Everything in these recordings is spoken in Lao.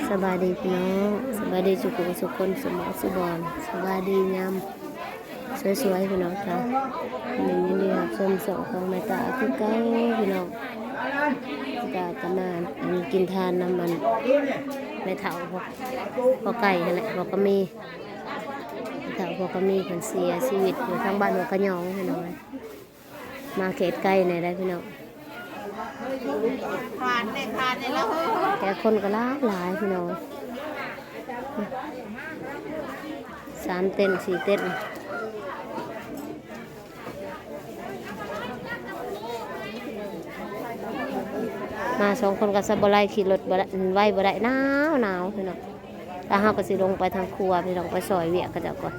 ສະບາຍດີພີ່ນ້ອງ ສະບາຍດີສູ່ຜູ້ສູ່ຄົນ ສູ່ໝູ່ສູ່ບ່ອນ ສະບາຍດີຍາມສວຍໆ ພີ່ນ້ອງເຈົ້າ. ຍິນດີຮັບຊົມຊ່ອງຂອງແມ່ຕາຄືເກົ່າພີ່ນ້ອງ. ຕາກໍມາ ອັນ ກິນທານນຳ ອັນ ແມ່ເຖົ້າພໍ່ ພໍ່ໄກ່ຫັ້ນແຫຼະ ພໍ່ກະມີ ແມ່ເຖົ້າພໍ່ກະມີ ເພິ່ນເສຍຊີວິດຢູ່ທາງບ້ານຫົວຂະຫຍອງພີ່ນ້ອງ. ມາເຂດໄກແດ່ໄດ໋ພີ່ນ້ອງ ຜ່ານແດ່ ຜ່ານແດ່ແລ້ວ ແຕ່ຄົນກໍຫຼາຍຫຼາຍພີ່ນ້ອງ ສາມເຕັນ ສີ່ເຕັນ ມາສອງຄົນກໍສະບໍ່ໄຫຼ ຂີ່ລົດບໍ່ໄດ້ ໄວບໍ່ໄດ້ ໜາວ ໜາວພີ່ນ້ອງ. ແລ້ວເຮົາກໍຊິລົງໄປທາງຄົວ ພີ່ນ້ອງ ໄປຊ່ອຍວຽກເຂົາເຈົ້າກ່ອນ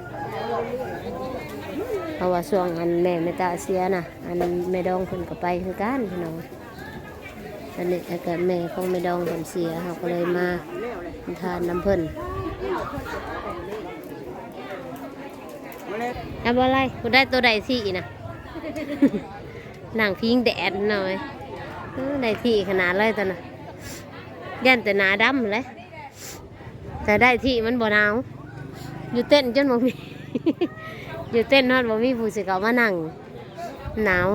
ເພາະວ່າຊ່ວງ ອັນ ແມ່ ແມ່ຕາເສຍນະ ອັນ ແມ່ດອງເພິ່ນກໍໄປຄືກັນພີ່ນ້ອງ. ອັນນີ້ ແລ້ວກໍແມ່ຂອງແມ່ດອງເພິ່ນເສຍ ເຮົາກໍເລີຍມາທານນຳເພິ່ນ. ເອົາບໍ່ໄລ ຜູ້ໃດ ໂຕໃດທີ່ນະ ນັ່ງພິງແດດໜ້ອຍ ເອີ ໄດ້ທີ່ຂະໜາດເລີຍຕອນນະ ຢ້ານແຕ່ໜ້າດຳແຫຼະ. ແຕ່ໄດ້ທີ່ມັນບໍ່ໜາວ ຢູ່ເຕັນຈົນບໍ່ມີ ຢູ່ເຕັນຮອດບໍ່ມີຜູ້ຊິເຂົ້າມານັ່ງ ໜາວ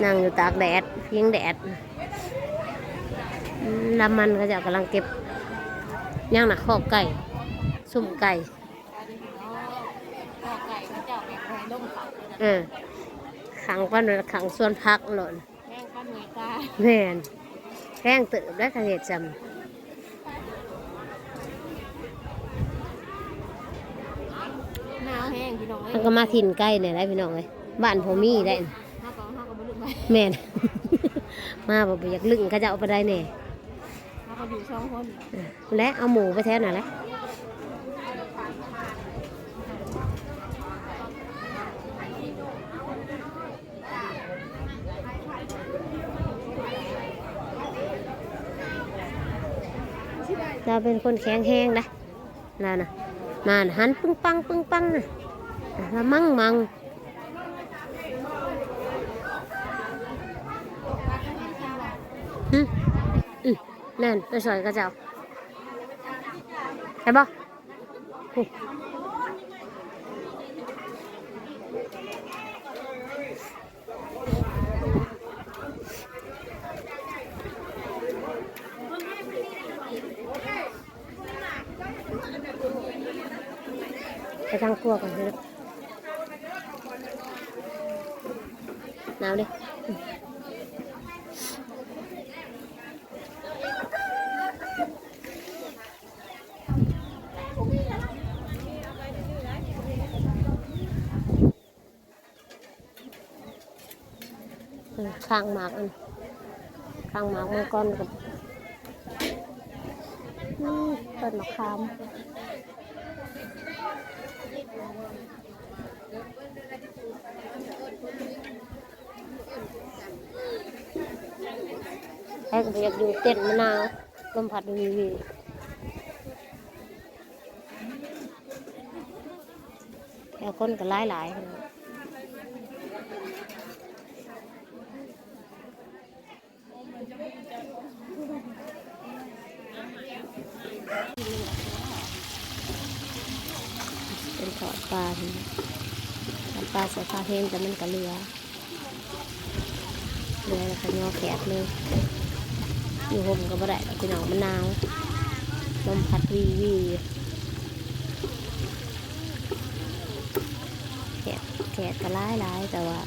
ນັ່ງຢູ່ຕາກແດດ ພິງແດດ. ອືມ ລຳມັນເຂົາເຈົ້າກຳລັງເກັບ ຫຍັງນະ ຄອກໄກ່ ຊຸມໄກ່ ເອີ ຂັງປານ ຂັງສວນຜັກໂລດ. ແພງປານເມກາ ແມ່ນ ແພງເຕີບໄດ໋ ຄັນເຮັດຊ່ຳ ໜາວແຮງພີ່ນ້ອງເອີຍ. ເຮົາກໍມາຖິ່ນໄກນີ້ແຫຼະພີ່ນ້ອງເອີຍ ບ້ານບໍ່ມີໄດ໋ ເຮົາກໍ ເຮົາກໍບໍ່ລຶກໄວ້ ແມ່ນ ມາບໍ່ ບໍ່ຢາກລຶກເຂົາເຈົ້າປານໃດແດ່ ເຮົາກໍຢູ່ສອງຄົນ ເອີ ແລະ ເອົາໝູໄປແຖວນັ້ນແຫຼະ. ລາວເປັນຄົນແຂງແຮງນະ ລາວນະ ມານະ ຫັນປຶ້ງປັງ ປຶ້ງປັງນະ ລະມັງມັງ ຫຶ ອື ນັ້ນ ໄປຊ່ອຍເຂົາເຈົ້າ ໄດ້ບໍ່? ໄປທາງຄົວກ່ອນເດີ ໜາວເດ້. ເອີ ຂ້າງໝາກ ອັນ ຂ້າງໝາກມັງກອນກັບ ອືມ ຕົ້ນມະຂາມ. ໃຜກໍບໍ່ຢາກຢູ່ເຕັນ ມັນໜາວ ລົມພັດວີໆ ແຕ່ຄົນກໍຫຼາຍໆ. ເປັນທອດປາ ທອດປາໃສ່ປາເຮັນ ແຕ່ມັນກໍເຫຼືອ ເຫຼືອແລ້ວກໍຍໍແຂກເລີຍ. ຢູ່ຮົ່ມກໍບໍ່ໄດ້ດອກພີ່ນ້ອງ ມັນໜາວ ລົມພັດວີໆ ແຂກ ແຂກກໍຫຼາຍໆ ແຕ່ວ່າ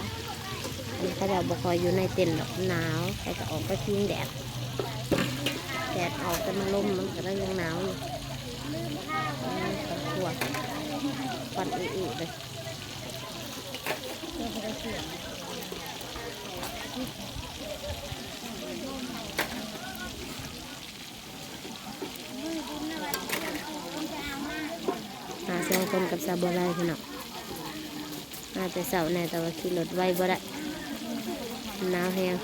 ອັນນີ້ເຂົາເຈົ້າບໍ່ຄ່ອຍຢູ່ໃນເຕັນດອກ ໜາວ ໃຜກໍອອກໄປພິງແດດ ແດດອອກ ແຕ່ມັນລົມ ມັນກໍເລີຍຍັງໜາວຢູ່. ອືມ ຄອບຄົວ ຄວັນອຶໆເລີຍ. ມາສອງຄົນກັບສາວບົວໄລພີ່ນ້ອງ ມາແຕ່ເຊົ້າແນ່ ແຕ່ວ່າຂີ່ລົດໄວບໍ່ໄດ້ ໜາວແຮງ.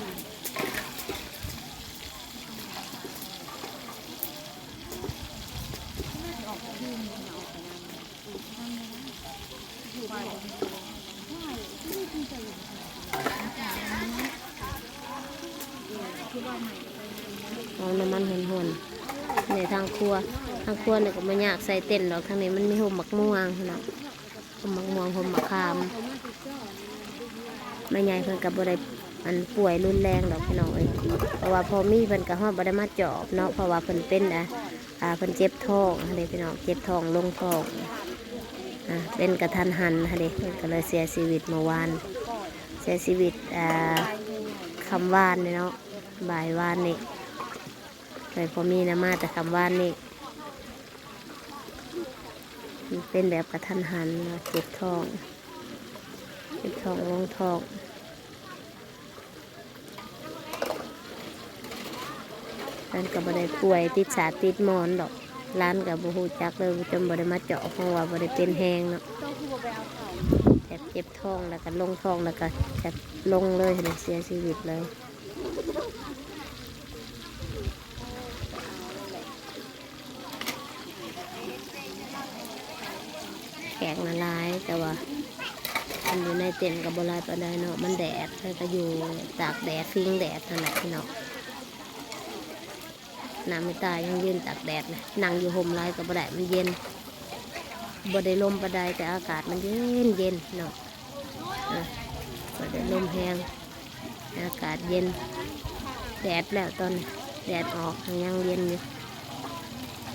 ເ ເອົານ້ຳມັນຮ້ອນໆ ໃນທາງຄົວ. ທາງຄົວນີ້ກໍບໍ່ຍາກໃສ່ເຕັນດອກ, ທາງນີ້ມັນມີໂຮມໝາກມ່ວງເນາະ, ໂຮມໝາກມ່ວງ ໂຮມໝາກຂາມ. ແມ່ໃຫຍ່ເພິ່ນກໍບໍ່ໄດ້ ອັນ ປ່ວຍຮຸນແຮງດອກພີ່ນ້ອງເອີຍ, ເພາະວ່າພໍ່ມີເພິ່ນກໍຮອດບໍ່ໄດ້ມາຈອບເນາະ, ເພາະວ່າເພິ່ນເປັນ ອ່າ ອ່າ ເພິ່ນເຈັບທ້ອງຫັ້ນເດ້ພີ່ນ້ອງ, ເຈັບທ້ອງ ລົງທ້ອງ ອ່າ ເປັນກະທັນຫັນຫັ້ນເດ້, ເພິ່ນກໍເລີຍເສຍຊີວິດເມື່ອວານ, ເສຍຊີວິດ ອ່າ ຄ່ຳວານນີ້ເນາະ, ບ່າຍວານນີ້. ໂດຍພໍ່ມີນະ ມາແຕ່ຄ່ຳວານນີ້, ມັນເປັນແບບກະທັນຫັນເນາະ, ເຈັບທ້ອງ ເຈັບທ້ອງ ລົງທ້ອງ. ຫຼານກໍບໍ່ໄດ້ປ່ວຍຕິດສາດຕິດໝອນດອກ, ຫຼານກໍບໍ່ຮູ້ຈັກເລີຍ, ຈົນບໍ່ໄດ້ມາເຈາະ ເພາະວ່າບໍ່ໄດ້ເປັນແຮງເນາະ, ແບບເຈັບທ້ອງ ແລ້ວກໍລົງທ້ອງ ແລ້ວກໍແບບລົງເລີຍ, ເສຍຊີວິດເລີຍ. ແຂກນະຫຼາຍ ແຕ່ວ່າອັນຢູ່ໃນເຕັນກໍບໍ່ຫຼາຍປານໃດເນາະ, ມັນແດດ ແລ້ວກໍຢູ່ຕາກແດດ ພິງແດດຫັ້ນແຫຼະພີ່ນ້ອງ. ນາງແມ່ຕາຍັງຢືນຕາກແດດນະ, ນັ່ງຢູ່ຮົ່ມຫຼາຍກໍບໍ່ໄດ້ ມັນເຢັນ, ບໍ່ໄດ້ລົມປານໃດ ແຕ່ອາກາດມັນເຢັນໆເນາະ. ອ່ະ ບໍ່ໄດ້ລົມແຮງ ອາກາດເຢັນ, ແດດແລ້ວຕອນນີ້ ແດດອອກ ຍັງເຢັນຢູ່.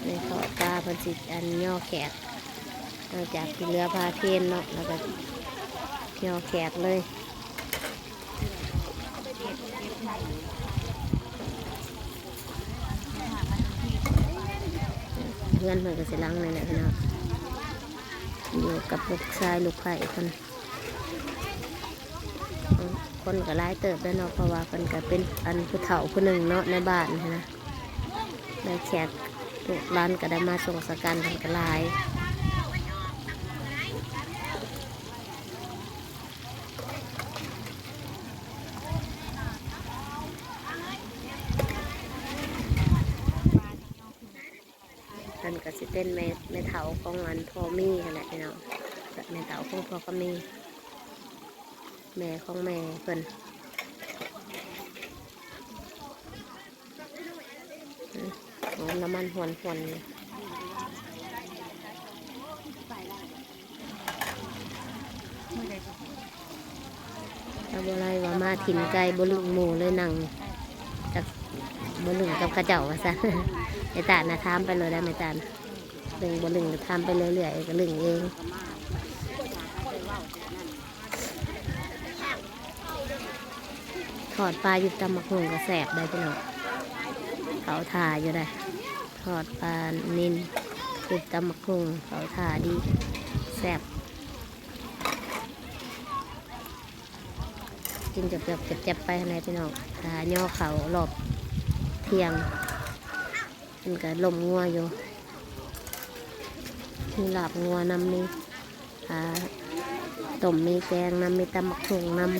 ໃນເທາະປາເພິ່ນຊິ ອັນ ຍໍແຂກ ຫຼັງຈາກທີ່ເຮືອພາເຄນເນາະ ແລ້ວກໍຍໍແຂກເລີຍ. ເຮືອນເພິ່ນກໍຊິຫຼັງນີ້ແຫຼະພີ່ນ້ອງ, ຢູ່ກັບລູກຊາຍລູກໃພ້ເພິ່ນ. ຄົນກໍຫຼາຍເຕີບແລ້ວເນາະ, ເພາະວ່າເພິ່ນກໍເປັນ ອັນ ຜູ້ເຖົ້າຜູ້ໜຶ່ງເນາະ ໃນບ້ານຫັ້ນນະ, ໄດ້ແຂກລູກຫຼານກໍໄດ້ມາສົ່ງສະການເພິ່ນກໍຫຼາຍ. ເພິ່ນກໍຊິເປັນແມ່ ແມ່ເຖົ້າຂອງ ອັນ ພໍ່ມີຫັ້ນແຫຼະພີ່ນ້ອງ, ແມ່ເຖົ້າຂອງພໍ່ກັບແມ່ ແມ່ຂອງແມ່ເພິ່ນ. ອືມ ໂອ້ ນ້ຳມັນຮວນໆຢູ່. ຖ້າບໍ່ໄລ່ວ່າມາຖິ່ນໄກ ບໍ່ລຶ້ງໝູ່ເລີຍ, ນັ່ງກັບ ບໍ່ລຶ້ງກັບເຂົາເຈົ້າວ່າຊັ້ນ. ແມ່ຕານະ ຖາມໄປໂລດໄດ໋ ແມ່ຕານ, ລຶ້ງບໍ່ລຶ້ງກໍຖາມໄປເລື້ອຍໆ ກໍລຶ້ງເອງ. ທອດປາຢູ່ຕຳບັກຫຸ່ງກໍແຊບໄດ໋ພີ່ນ້ອງ, ເຂົາທ່າຢູ່ໄດ໋. ທອດປານິນ ຕິດຕຳບັກຫຸ່ງ ເຂົ້າທ່າດີ ແຊບ. ກິນແຈບໆ ແຈບໆ ໄປຫັ້ນແຫຼະພີ່ນ້ອງ. ຖ້າຍໍເຂົ້າຮອບທ່ຽງ ມັນກໍລົ້ມງົວຢູ່. ມີລາບງົວນຳ ມີ ອ່າ ຕົ້ມ ມີແກງນຳ ມີຕຳບັກຫຸ່ງນຳ.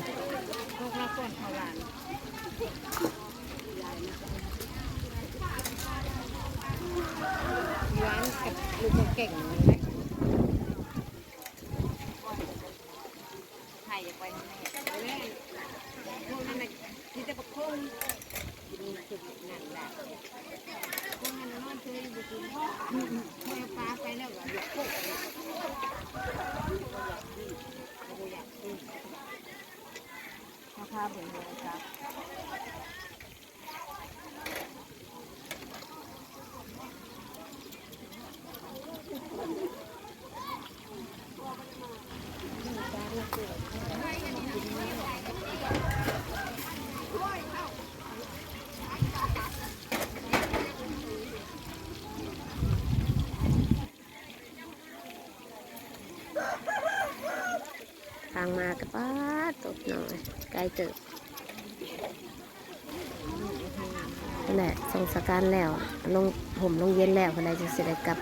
ທາງມາກໍ ປາດໂທ້ ພີ່ນ້ອງເອີຍ ໄກເຕີບ. ຫັ້ນແຫຼະ ສົ່ງສະການແລ້ວ ລົງຮົ່ມລົງເຢັນແລ້ວ ເພິ່ນໄດ້ ຈຶ່ງຊິໄດ້ກັບ.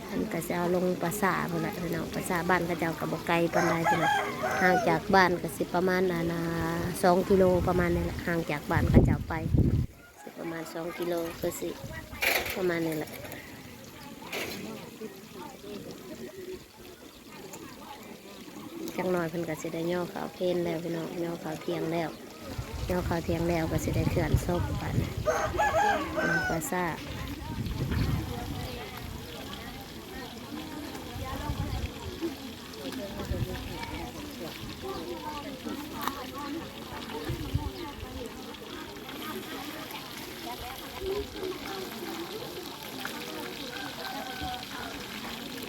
ເພິ່ນກໍຊິເອົາລົງປ່າຊ້າພຸ້ນແຫຼະພີ່ນ້ອງ, ປ່າຊ້າບ້ານເຂົາເຈົ້າກໍບໍ່ໄກປານໃດພີ່ນ້ອງ, ຫ່າງຈາກບ້ານກໍຊິປະມານ ອັນນ່າ ສອງກິໂລປະມານນີ້ແຫຼະ, ຫ່າງຈາກບ້ານເຂົາເຈົ້າໄປ ຊິປະມານສອງກິໂລ ຄືຊິປະມານນີ້ແຫຼະ. ຈັກໜ້ອຍເພິ່ນກໍຊິໄດ້ຍໍເຂົ້າເພນແລ້ວພີ່ນ້ອງ, ຍໍເຂົ້າທ່ຽງແລ້ວ. เกี่ยวข้าวเที่ยงแล้วก็สิได้เคลื่อนศพบัดนี้ ลงป่าช้า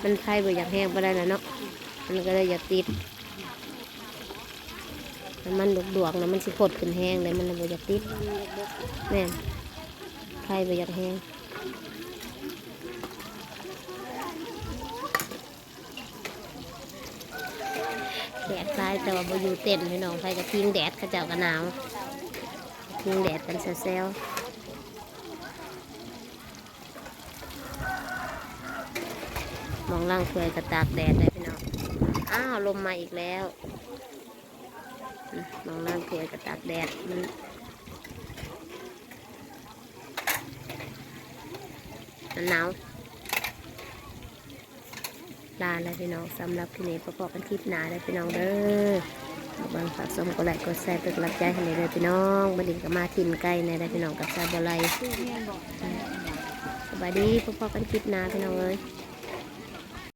มันไฟบ่อยากแฮงปานใดแล้วเนาะ มันก็เลยอยากติด น้ำมันดวกๆ นะ มันสิพดขึ้นแฮงเลย มันเลยบ่อยากติด แม่น ไฟบ่อยากแฮง แดดร้ายแต่ว่าบ่อยู่เต็นท์พี่น้อง ไผก็พิงแดด เขาเจ้าก็หนาว พิงแดดกันแซวๆ หม่องล้างถ้วยก็ตากแดดได้พี่น้อง อ้าว ลมมาอีกแล้ว อืม หม่องล้างถ้วยก็ตากแดด มัน มันหนาว ลาแล้วพี่น้อง สำหรับคลิปนี้ พบกันคลิปหน้าเด้อพี่น้องเด้อ เบิ่งฝากชม กดไลค์ กดแชร์ เป็นกำลังใจให้แหน่เด้อพี่น้อง มื้อนี้ก็มาถิ่นไกลแหน่เด้อพี่น้อง กับสาวบัวไล สบายดี พบกันคลิปหน้าพี่น้องเอ้ย